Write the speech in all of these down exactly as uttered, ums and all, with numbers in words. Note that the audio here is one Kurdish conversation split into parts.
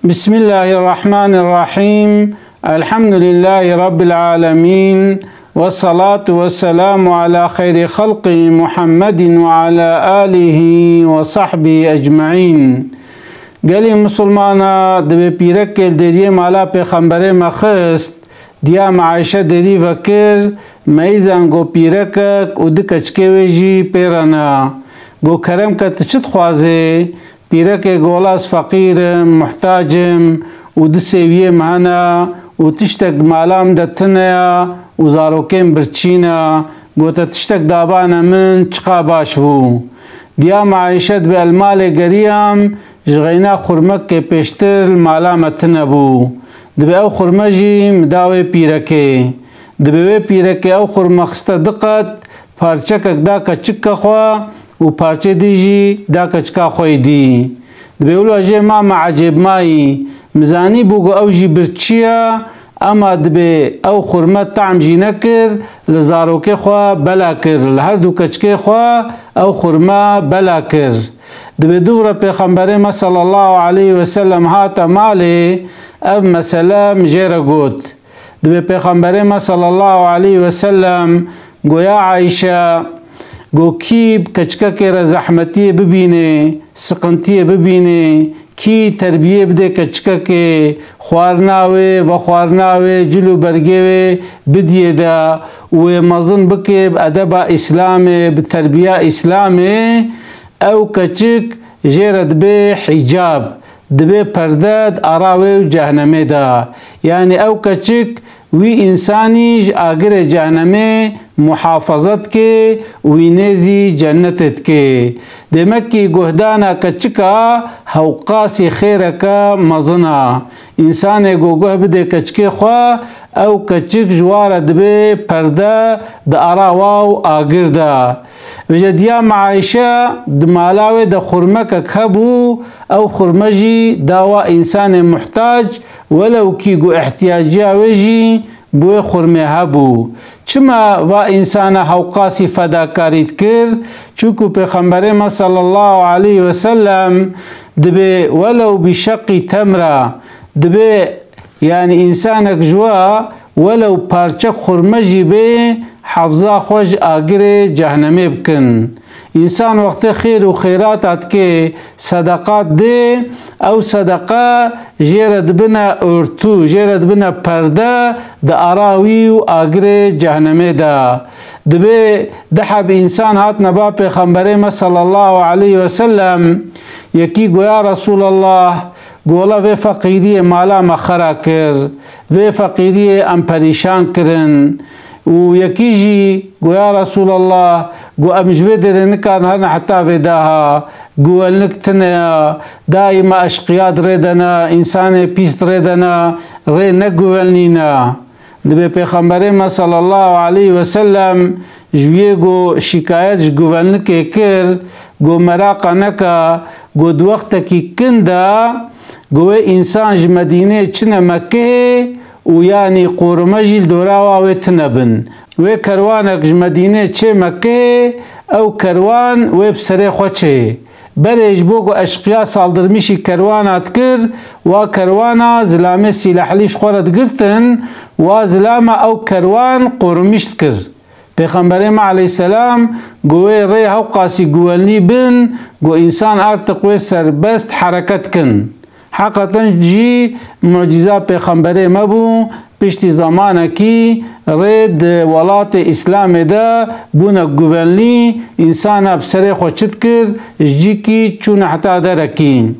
Bismillahirrahmanirrahim. Elhamdülillahi Rabbil alemin. Ve salatu ve selamu ala xeyri xalqi Muhammedin ve ala alihi ve sahbihi ecmaîn. Gelî Musulmana, divê pîrekê li deriyê mala Pêxemberê me xist, diya me Ayşe derî vekir, meyîzan got pîrekek û du keçikê wê jî pê re ne. Got, kerem ke, tu çi dixwazê? Pîrekê got, wela ez feqîr im, muhtac im û du sêwiyê min hene û tiştek di mala min de tune ye û zarokên birçî ne. Got, te tiştek dabane min, çiqa baş bû. Diya me Ayşe dibê, ez li malê geriyam, ji xeyna xurmekê pêştir li mala me tune bû. Dibê ew xurme jî min da wê pîrekê. Dibê wê pîrekê ew xurme xiste du qet, parçekek da keçika xwe û parçeyê din jî da keçika xwe yê dî. Dibê wilo jê ma me ecêbmayî. Min zanîbû ku ew jî birçî ye, ema dibê ew xurme tehm jî nekir, li zarokê xwe bela kir, li her du keçikê xwe ew xurme bela kir. Dibê dûv re Pêxemberê me sallallahu aleyhi ve sellem hate malê, ev mesele min jê re got. Dibê Pêxemberê me sallallahu aleyhi ve sellem got, ya Ayşe, got, kî bi keçikekê re zehmetiyê bibînê, siqintiyê bibînê, kî terbiyê bidê keçikekê, xwarina wê, vexwarina wê, cil û bergê wê bidiyê de û wê mezin bike bi edeba Îslamê, bi terbiya Îslamê, ew keçik jê re dibê hîcab, dibê perde di ara wê û cehnemê de. Yanî ew keçik wî însanî ji agirê cehnemê muhafaza dike û wî nêzî cennetê dike. Demekî guhdana keçika hewqasî xêreke mezin e. Însanê ku guh bidê keçikê xwe, ew keçik ji wa re dibe perde di ara wa û agir de. Vêce diya me Ayşe di mala wê de xurmekek hebû, ew xurme jî da wa însanê muhtac, welewkî ku ihtiyaciya wê jî bi wê xurmê hebû. Çima va însana hewqasî fedakarî dikir? Çunku Pêxemberê me sallallahu aleyhi ve sellem dibê welew bi şeqqî temra, dibê, yanî, însanek ji we welew parçek xurme jî bê, hefza xwe ji agirê cehnemê bikin. Însan wextê xêr û xêrata dike, sedeqat dê, ew sedeqe jê re dibine ortû, jê re dibine perde di ara wî û agirê cehnemê de. Dibê du heb însan hatine ba Pêxemberê me sallallahu aleyhi ve sellem, yekî got, ya Resulallah, got, wela vê feqîriyê mala me xera kir, vê feqîriyê em perîşan kirin. Û yekî jî got, ya Resulallah, got, em ji vê derê nikarin herin heta vê daha, guvelnik tune ye, daîma eşqiya di rê de ne, însanê pîs di rê de ne, rê ne guvelnî ne. Dibê Pêxemberê me sallallahu aleyhi ve sellem ji wê got şikayet ji guvelnikê kir, got, meraqa neke, got, di wextekî kin de, got, wê însan ji Medînê çine Mekkeyê û yanî qorime jî li dora wa wê tune bin. Wê kerwanek ji Medînê çê Mekkeyê, ew kerwan wê bi serê xwe çê. Berê ji bo ku eşqiya saldırmîşî kerwana dikir, wa kerwana zilamê sîlahlî ji xwe re digirtin, wa zilama ew kerwan qorumîş dikir. Pêxemberê me aleyhisselam got, wê rê hewqasî guvelnî bin, got, însan artık wê serbest hereket kin. Heqeten jî mucîza Pêxemberê me bû, piştî zemanekî rê di welatê Îslamê de bûne guvenlî, însana bi serê xwe çi dikir, ji cîkî çûne heta derekî.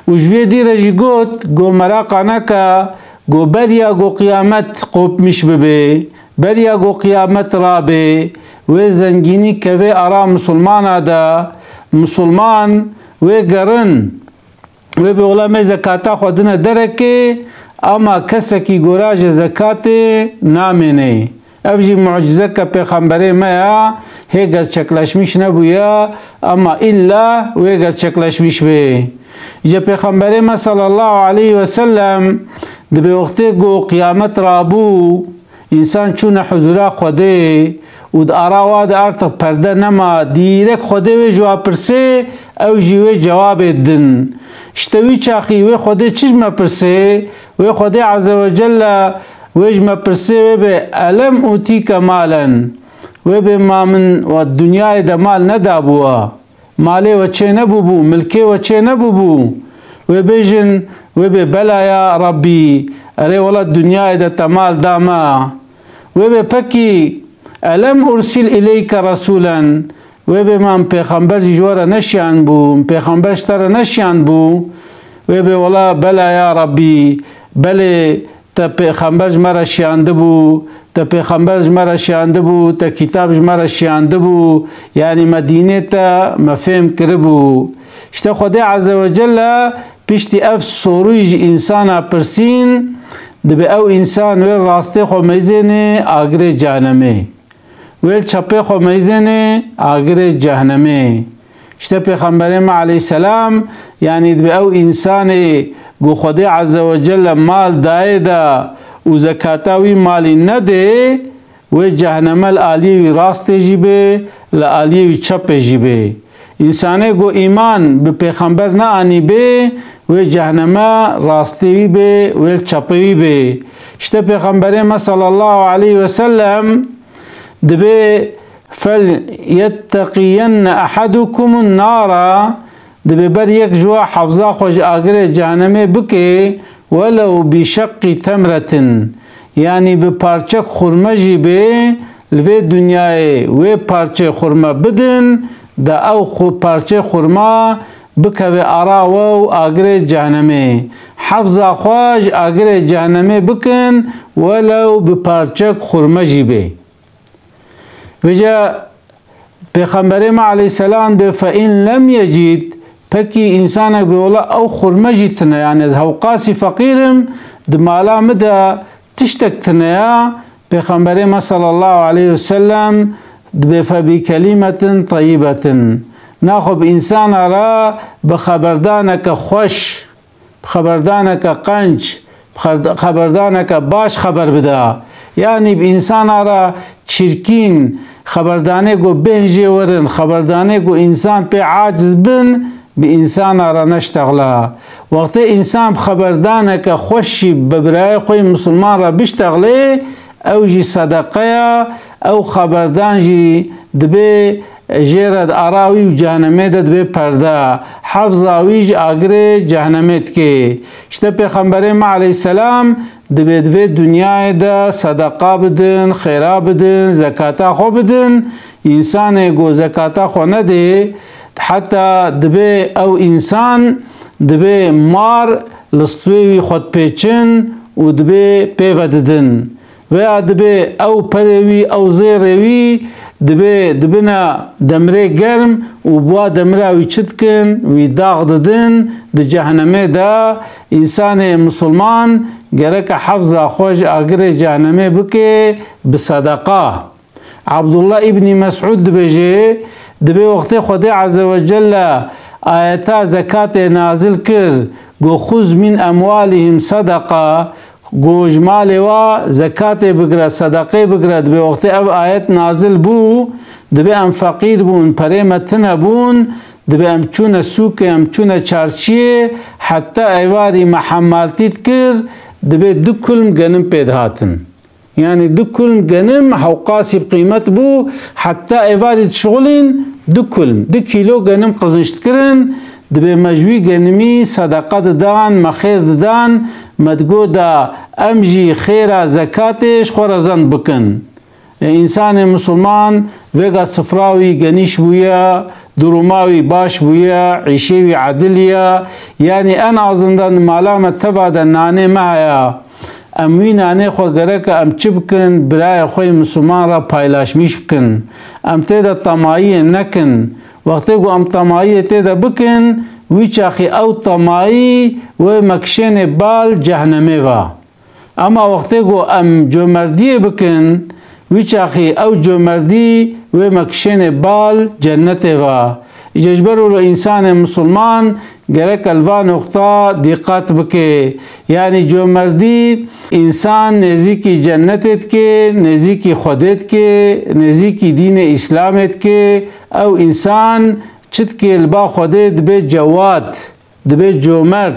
Û ji vê dî re jî got, got, meraqa neke, got, beriya got qiyamet qopmîş bibe, beriya got qiyamet rabe, wê zengînî kevê ara misilmana de, misilman wê gerin, wê bê wela me zekata xwe dine derekê, ama kesekî gora ji zekatê namêne. Ev jî mucizeke pêxemberê me ya, hê gerçekleşmiş nebûye, ama îlla wê gerçekleşmiş bê. Ji pêxemberê me sallallahu aleyhi ve sellem dibê wextê ku qiyamet rabû, însan çûne huzura Xwedê û di ara wa de artık perde nema, dîrek Xwedê wê ji wa pirsê, Ew jî wê cewabê didin. Îşte wî çaxî wê Xwedê çi ji me pirsê? Wê Xwedê Azze ve Celle wê ji me pirsê, wê bê, "Elem utîke malen?" Wê bê, "Ma min we dinyayê de mal nedabû we? Malê we çê nebûbû, milkê we çê nebûbû?" Wê bêjin, wê bê, "Bela ya Rabbî, erê wela dinyayê de te mal da me." Wê bê, "Pekî, elem ursil ileyke resûlen?" Wê bê, "Ma min pêxember jî ji we re neşiyan bû? Min pêxember ji te re neşiyan bû?" Wê bê, "Wela bela ya Rabbî, belê te pêxember ji me re şiyandibû, te pêxember ji me re şiyandibû, te kîtab ji me re şiyandibû, yanî me dînê te me fêm kiribû." Îşte Xwedê Azze ve Celle piştî ev sorûyî ji însana pirsîn, dibê ew însan wê rastê xwe meyzênê agirê cehenemê. Wê li çepê xwe meyzênê agirê cehnemê. Îşte Pêxemberê me aleyhisselam, yanî dibê ew însanê ku Xwedê Azze ve Celle mal dayê de û zekata wî malî nedê, wê cehneme li aliyê wî rastê jî bê, li aliyê wî çepê jî bê. Însanê ku îman bi pêxember neanî bê, wê cehneme rastê wî bê, wê li çepê wî bê. Îşte Pêxemberê me sallallahu aleyhi ve sellem, dibê, "Fel yetteqiyenne ahadukumun nara", dibê ber yek ji we hefza xwe ji agirê cehenemê bike, "welew bi şeqqî temretin", yanî bi parçek xurme jî bê, li vê dinyayê wê parçê xurme bidin, da ew xu-, parçê xurma bikeve ara we û agirê cehenemê. Hefza xwe ji agirê cehenemê bikin, welew bi parçek xurme jî bê. Vêca Pêxemberê me aleyhisselam dê, "Fe in lem yecid", pekî însanek bê, "Wela ew xurme jî tune, yanî ez hewqasî feqîr im, di mala min de tiştek tune ya." Pêxemberê me sallallahu aleyhi ve sellem dibê, "Fe bi kelimetin teyyibetin." Naxwe bi însana re bi xeberdaneke xweş, bi xeberdaneke qenc, bi xer-, xeberdaneke baş xeber bida. Yanî bi însana re çirkîn xeberdanê ku bên jê werin, xeberdanê ku însan pê aciz bin, bi însana re neştexla. Wextê însan bi xeberdaneke xweş jî bi birayê xwe yê misilman re biştexlê, ew jî sedeqe ya, ew xeberdan jî dibê jê re di ara wî û cehenemê de dibê perde. Hefza wî ji agirê cehenemê dike. Îşte Pêxemberê me aleyhisselam dibê di vê dinyayê de sedeqa bidin, xêra bidin, zekata xwe bidin. Însanê ku zekata xwe nedê, heta dibê ew însan dibê mar li stûyê wî xwe dipêçin û dibê pê ve didin. Veya dibê ew perê wî, ew zêrê wî dibê dibine demirê germ û bi wa demira wî çi dikin? Wî dax didin. Di cehenemê de însanê misilman gereke hefza xwe ji agirê cehenemê bike bi sedeqa. Abdullah îbnî Mesûd dibêje, dibê wextê Xwedê Azze ve Celle ayeta zekatê nazil kir, got, "Xuz min emwalihim sedeqa", got, "Ji malê wa zekatê bigire, sedeqê bigire." Dibê wextê ev ayet nazil bû, dibê em feqîr bûn, perê me tune bûn, dibê em çûne sûkê, em çûne çarçiyê, heta êvarî me hemmaltî dikir, dibê du kulm genim pê dihatin. Yanî du kulm genim hewqasî bi qîmet bû, heta êvarî dişixulîn du kulm, du kîlo genim qizinç dikirin, dibê me ji wî genimî sedeqa didan, me xêr didan, me digot da em jî xêra zekatê ji xwe re zend bikin. E, însanê misilman vêga sifra wî genîş bûye, duruma wî baş bûye, îşê wî edil ye. Yanî en azından mala me teva de nanê me heye. Em wî nanê xwe gereke em çi bikin, birayê xwe yê misilman re paylaşmîş bikin. Em tê de temayiyê nekin. Wextê ku em temayiyê tê de bikin, wî çaxî ew temayî wê me kişênê bal cehnemê ve. Ema wextê ku em comerdiyê bikin, wî çaxî ew comerdî wê me kişênê bal cennetê ve. Îca ji ber wilo însanê misilman gerek li van noqta dîqat bike. Yanî comerdî însan nêzîkî cennetê dike, nêzîkî Xwedê dike, nêzîkî dînê Îslamê dike. Ew însan Çitkê li ba Xwedê dibe cewad, dibe comerd.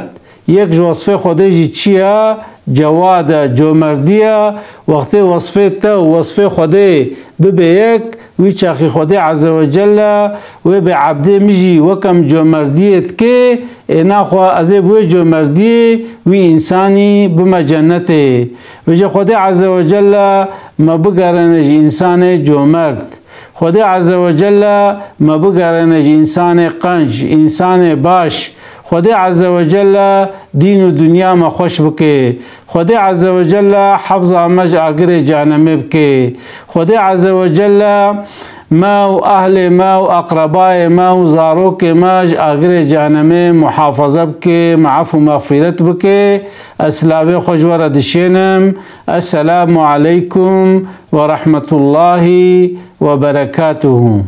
Yek ji wesfê Xwedê jî çi ye? Cewad e, comerdî ye. Wextê wesfê te û wesfê Xwedê bibe yek, wî çaxî Xwedê Azze ve Celle wê bê ebdê min jî weke min comerdiyê dike, ê naxwe ez ê bi wê comerdiyê wî însanî bime cennetê. Vêje Xwedê Azze ve Celle me bigerêne ji însanê comerd. Xwedê Azze ve Celle me bigerêne ji însanê qenc, însanê baş. Xwedê Azze ve Celle dîn û dinya me xweş bike. Xwedê Azze ve Celle hefza me ji agirê cehenemê bike. Xwedê Azze ve Celle me û ehlê me û eqrebayê me û zarokê me ji agirê cehenemê muhafaza bike, me efû mexfîret bike. Ez silavê xwe ji we re dişênim. Esselamu aleykum ve rahmetullahi ve berekatuhu.